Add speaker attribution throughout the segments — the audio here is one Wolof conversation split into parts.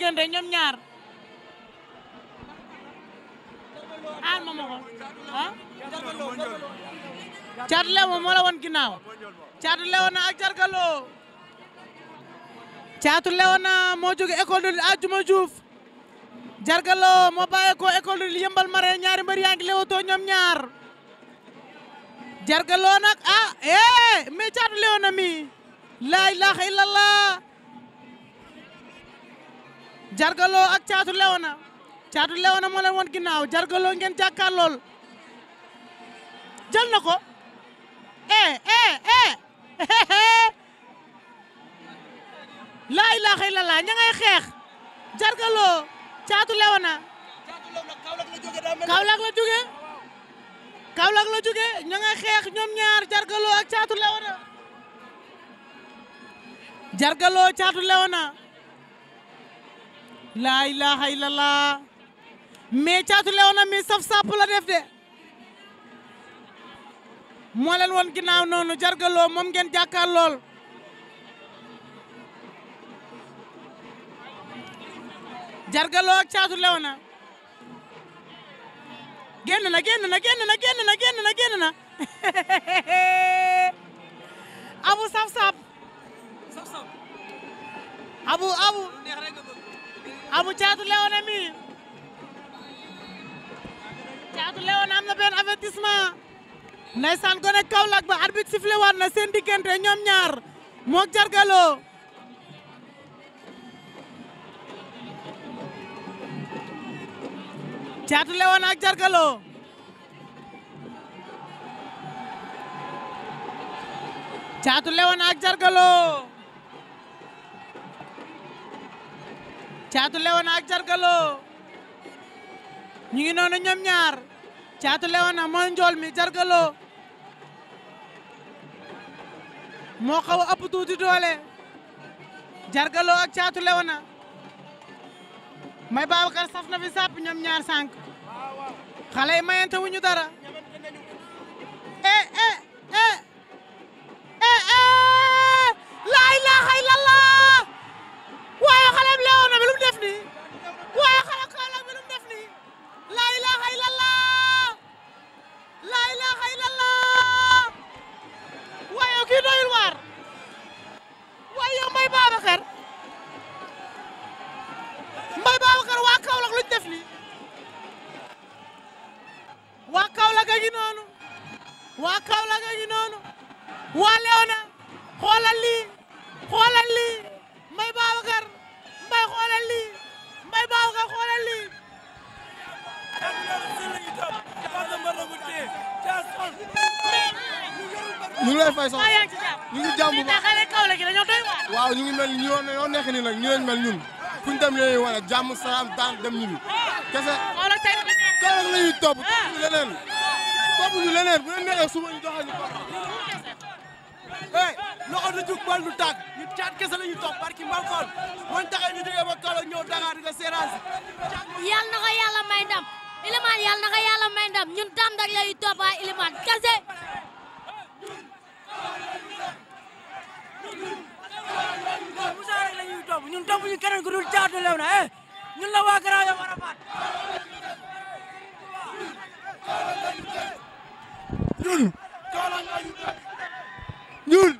Speaker 1: diggante ñoom ñaar aan ma ko ah Caatu Leewna moo la woon ginnaaw Caatu Leewna ak Jarga Lo Caatu Leewna moo jóge école de Adjuma Diouf Jarga Lo moo bàyyi ko école de Yëmbal Mare ñaari mbër yaa ngi leewtoo ñoom ñaar Jarga Lo nag mais Caatu Leewna mi laa ilaaha illallah Jarga Lo ak Caatu Leewna moo leen woon ginnaaw Jarga Lo ngeen jàkkaar lool jël na ko laa ilaaha illallah ña ngay xeex Jarga Lo Caatu Leewna Kaolack la jóge ña ngay xeex ñoom ñaar Jarga Lo ak Caatu Leewna Jarga Lo Caatu Leewna laa ilaaha illallah mais Caatu Leewna mi saf sàpp la def de moo leen woon ginnaaw noonu Jarga Lo moom ngeen jàkkaar lool Jarga Lo ak Caatu Leewna génn na abu saf sap abu Caatu Leewna mi Caatu Leewna am na benn avertissement ndeysaan gone Kaolack ba arbitre sifflé waat na seen diggante ñoom ñaar mook Jarga Lo Caatu Leewna ak Jarga Lo Caatu Leewna ak Jarga Lo Caatu Leewna ak Jarga Lo ñu ngi noonu ñoom ñaar Caatu Leewna mooy njool mi Jarga Lo moo xaw a ëpp tuuti doole Jarga Lo ak Caatu Leewna may Babacar saf na fi sàpp ñoom ñaar sànq xale yi mayante wuñu dara laa ilaaha illallah waaye xale Leewna bi lu mu def nii waaye xale Kaolack bi lu mu def nii laa ilaaha illallah waaye kii doyul waar waaye yow Mbaye Babacar waa Kaolack luñ def nii waa Kaolack a ngi noonu waa Leewna xoolal lii Mbaye Babacar xoolal lii Mbaye Babacar xoolal lii
Speaker 2: ñu ngi lay fay sax ñu ngi jàmm bu baax
Speaker 1: xale Kaolack gi dañoo doy waar
Speaker 2: waaw ñu ngi mel ni ñoo nekk nii nag ñu lañ mel ñun fu ñu dem li ñuy wane jàmm salaam daan dem ñibbi kese Kaolack la ñuy topp ñu leneen bu leen neexee suba ñu doxal ñu ko
Speaker 3: loxo du jug bal du tàgg ñu caat kese la ñuy topp barki mbal xool mooñ taxee ñu jógee ba Kaolack ñëw Dakar di ko séerans
Speaker 4: yal na ko yàlla may ndam Iliman yal na ko yàlla may ndam ñun tam dak lay topp ay Iliman kese
Speaker 3: Moussa rek la ñuy topp ñun topp ñu keneen ku dul Caatu Leewna ñun la waa Grand Yoff war a faat
Speaker 2: ñun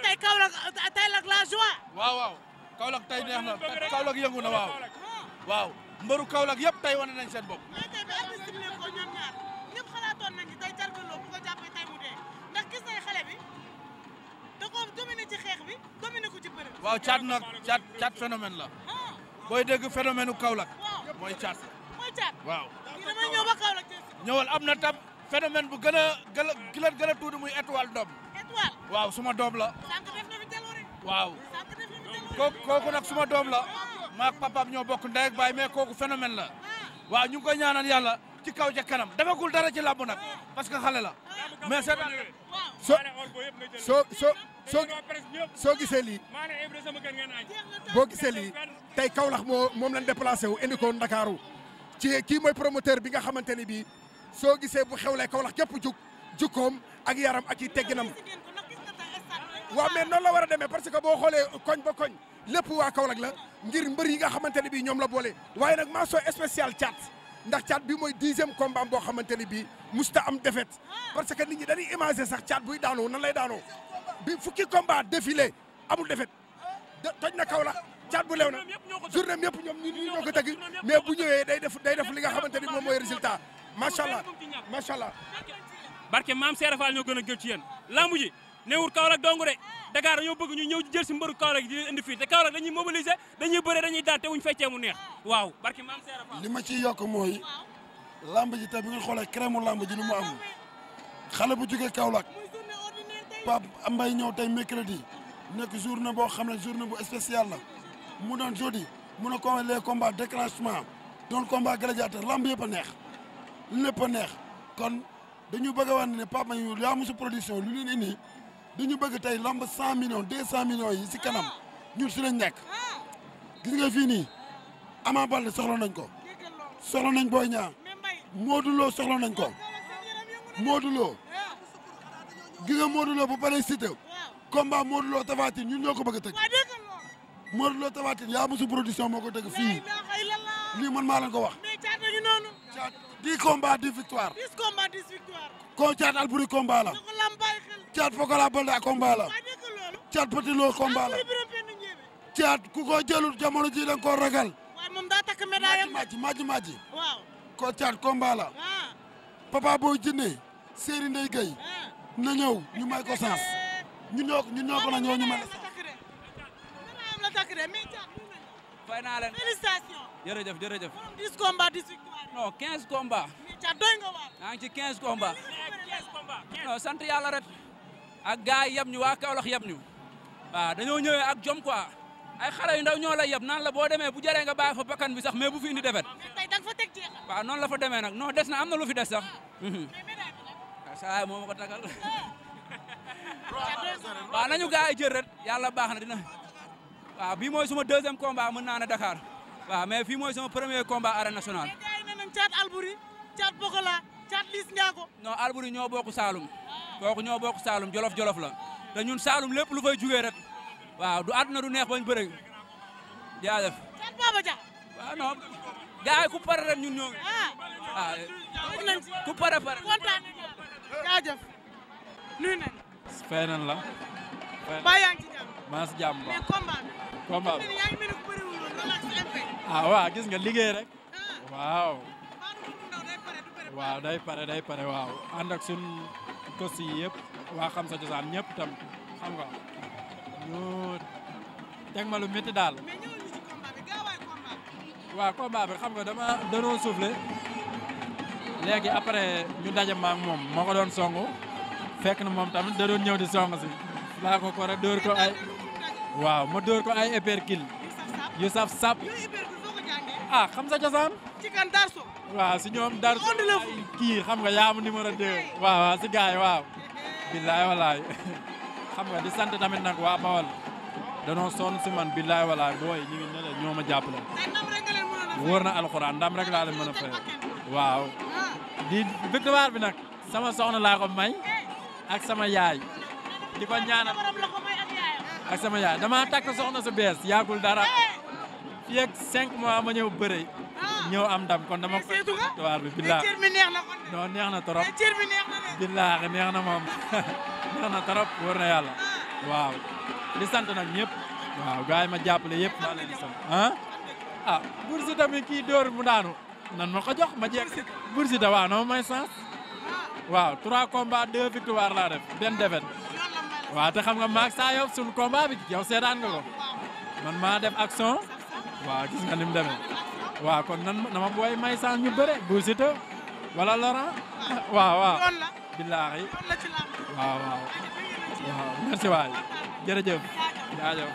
Speaker 1: tey Kaolack la joie
Speaker 5: waaw Kaolack tey neex na Kaolack yëngu na waaw mbëru Kaolack yëpp tey wane nañ seen bopp
Speaker 1: mais tey bi arbitre sifflé ko ñoom ñaar ñëpp xalaatoon nañu tey Jarga Lo bu ko jàppee tey mu dee ndax gis nañ xale bi da ko dominé ci xeex bi dominé ko ci bëre
Speaker 5: waaw caat nag caat phénomène la booy dégg phénomène u Kaolack mooy caat waaw
Speaker 1: damay ñëw ba Kaolack
Speaker 5: ñëwal am na tam phénomène bu gën a tuuti muy étoile doom waaw suma doom la
Speaker 1: sànq def na fi jaloore
Speaker 5: waaw kooku nag suma doom la maak papaam ñoo bokk ndey ak baay mais kooku phénomène la waaw ñu ngi koy ñaanal yàlla ci kaw ca kanam defagul dara ci làmb nag parce que xale la mais
Speaker 2: soo gisee lii boo gisee lii tey Kaolack moom lañ déplacé wu indi ko Ndakaaru ci kii mooy promoteur bi nga xamante ni bii soo gisee bu xewlee Kaolack képp jug
Speaker 6: jukkoom ak yaram ak i tegginam waaw mais noonu la war a demee parce que boo xoolee koñ ba koñ lépp waa Kaolack la ngir mbër yi nga xamante ne bii ñoom la boole waaye nag mention spéciale Thiat ndax Thiat bi mooy 10e combat boo xamante ne bii musta am défaite parce que nit ñi dañuy imaginer sax Thiat buy daanoo nan lay daanoo bi fukki combat défilé amul défaite toj na Kaolack Thiat bu lew na journée am yëpp ñoom ñoo ko tëgg mais bu ñëwee day def li nga xamante ni moom mooy résultat macha allah macha allah.
Speaker 7: barke maam Serap Fall ñoo gën a gël ci yéen lambu ji newul Kaolack dong de Dakar dañoo bëgg ñu ñëw jël si mbëru Kaolack di leen indi fii te Kaolack dañuy mobiliser dañuy bëre dañuy daan te wuñ feccee mu neex waaw barke maam Serap Fall.
Speaker 8: li ma ciy yokk mooy lamb ji tey bi nga xoolee crème lamb ji ni mu am xale bu jógee Kaolack Pape Mbaye ñëw tey mercredi nekk journée boo xam ne journée bu spécial la mu doon jeudi mu ne ko les combats déclenchement doon combat gladiateur lamb yëpp a neex lépp a neex kon dañu bëgg a wax ne Pape Mbaye yaa musu production lu leen indi dañu bëgg tey lamb 100 millions 200 millions yi si kanam ñun si lañ nekk gis nga fii nii Ama Baldé soxla nañ ko soxla nañ Boy Niang Modou Lo soxla nañ ko Modou Lo gis nga Modou Lo bu paree Siteu combat Modou Lo Tapha Tine ñun ñoo ko bëgg a tëgg Modou Lo Tapha Tine yaa musu production moo ko tëgg fii lii man maa leen ko wax. Thiat 10 combats 10 victoires.
Speaker 1: 10 combats 10 victoires.
Speaker 8: ko Thiat Albouri combat la. Thiat Pokola Baldé combat la. Thiat Petit Lo combat la. Thiat ku ko jëlul jamono ji leen ko ragal.
Speaker 1: waaye moom daa takk médaille am.
Speaker 8: Maji.
Speaker 1: waaw.
Speaker 8: ko Thiat combat la. Papa Boy Djiné Serigne Ndeye Gueye na ñëw ñu may ko sens ñun ñoo ko na ñëw ñu may
Speaker 1: la takk de mais Thiat
Speaker 9: fay naa leen
Speaker 1: félicitations.
Speaker 9: jërëjëf
Speaker 1: 10 combats 10 victoires.
Speaker 9: non 15 combats.
Speaker 1: mais Thiat doy nga waar.
Speaker 9: maa ngi ci 15 combats. non sant yàlla rek ak gars yi yab ñu waa Kaolack yab ñu waaw dañoo ñëwee ak jom quoi ay xale yu ndaw ñoo la yab naan la boo demee bu jëree nga bàyyi fa bakkan bi sax mais bu fi indi defet
Speaker 1: mais tey da nga fa teg jeexal.
Speaker 9: waaw noonu la fa demee nag non des na am na lu fi des sax. saa moo ma ko tagal waaw nañu gars yi jël rek yàlla baax na dina waaw bii mooy suma 2e combat mën naa ne Dakar waaw mais fii mooy sama premier combat arène nationale.
Speaker 1: mais gars yi nee nañ Thiat Albouri Thiat Pokola Thiat Liss Ndiago.
Speaker 9: non Albouri ñoo bokk Saalum kooku ñoo bokk Saalum jolof la te ñun Saalum lépp lu fay jugee rek waaw du àdduna du neex bañ bëre jaajëf.
Speaker 1: Thiat Baba Dia.
Speaker 9: waaw non gars yi ku pare rek ñun ñoo ngi.
Speaker 1: waaw
Speaker 9: ku pare.
Speaker 1: kontaan nañu jaajëf. nuyu nañ.
Speaker 10: fay nañ la.
Speaker 1: ba yaa ngi ci jàmm.
Speaker 10: maa si jàmm ba.
Speaker 1: mais combat bi.
Speaker 10: combat bi
Speaker 1: yaa ngi mel ni ku bëriwul woon loolu ak si MP.
Speaker 10: waaw gis nga liggéey rek. waaw. waaw day pare waaw ànd ak suñ kos yi yëpp waa xam sa cosaan ñëpp tam xam nga ñu teg ma lu métti daal.
Speaker 1: mais ñëwal ñu ci combat bi gaawaay combat bi.
Speaker 10: waaw combat bi xam nga danoo soufflé léegi après ñu daje ma ak moom moo ko doon songu fekk na moom tamit da doon ñëw di song si laa ko rek dóor ko ay waaw ma dóor ko ay épercule yu saf sap xam sa cosaan.
Speaker 1: ci kan Darso.
Speaker 10: waaw si ñoom Darso ay kii xam nga yaamu numéro 2 waaw si gars yi waaw. billaay walaay xam nga di sant tamit nag waa Bawal danoo sonn si man billaay walaay booy ñu ngi ne la ñoo ma jàppale. wóor na alxuraan ndam rek laa leen mën a fay. waaw di victoire bi nag sama soxna laa ko may ak sama yaay di ko ñaanal ak sama yaay dama takk soxna su bees yàggul dara fii ak 5 mois ma ñëw bëre ñëw am ndam kon dama ko victoire bi billaay non neex na trop billaay neex na moom neex na trop wóor na yàlla waaw di sant nag ñëpp waaw gars yi ma jàppale yëpp maa leen di sant Bour Siteu mi kii dóor mu daanu nan ma ko jox ma jeeg Bour Siteu waaw na ma may sens waaw 3 combats 2 victoire laa def benn défaite waaw te xam nga maag saa yow suñu combat bi yow seetaan nga ko man maa def action waaw gis nga ni mu demee waaw kon nan na ma booy may sens ñu bëre Bour Siteu wala Laurent waaw billaahi waaw merci waay jërëjëf jaajëf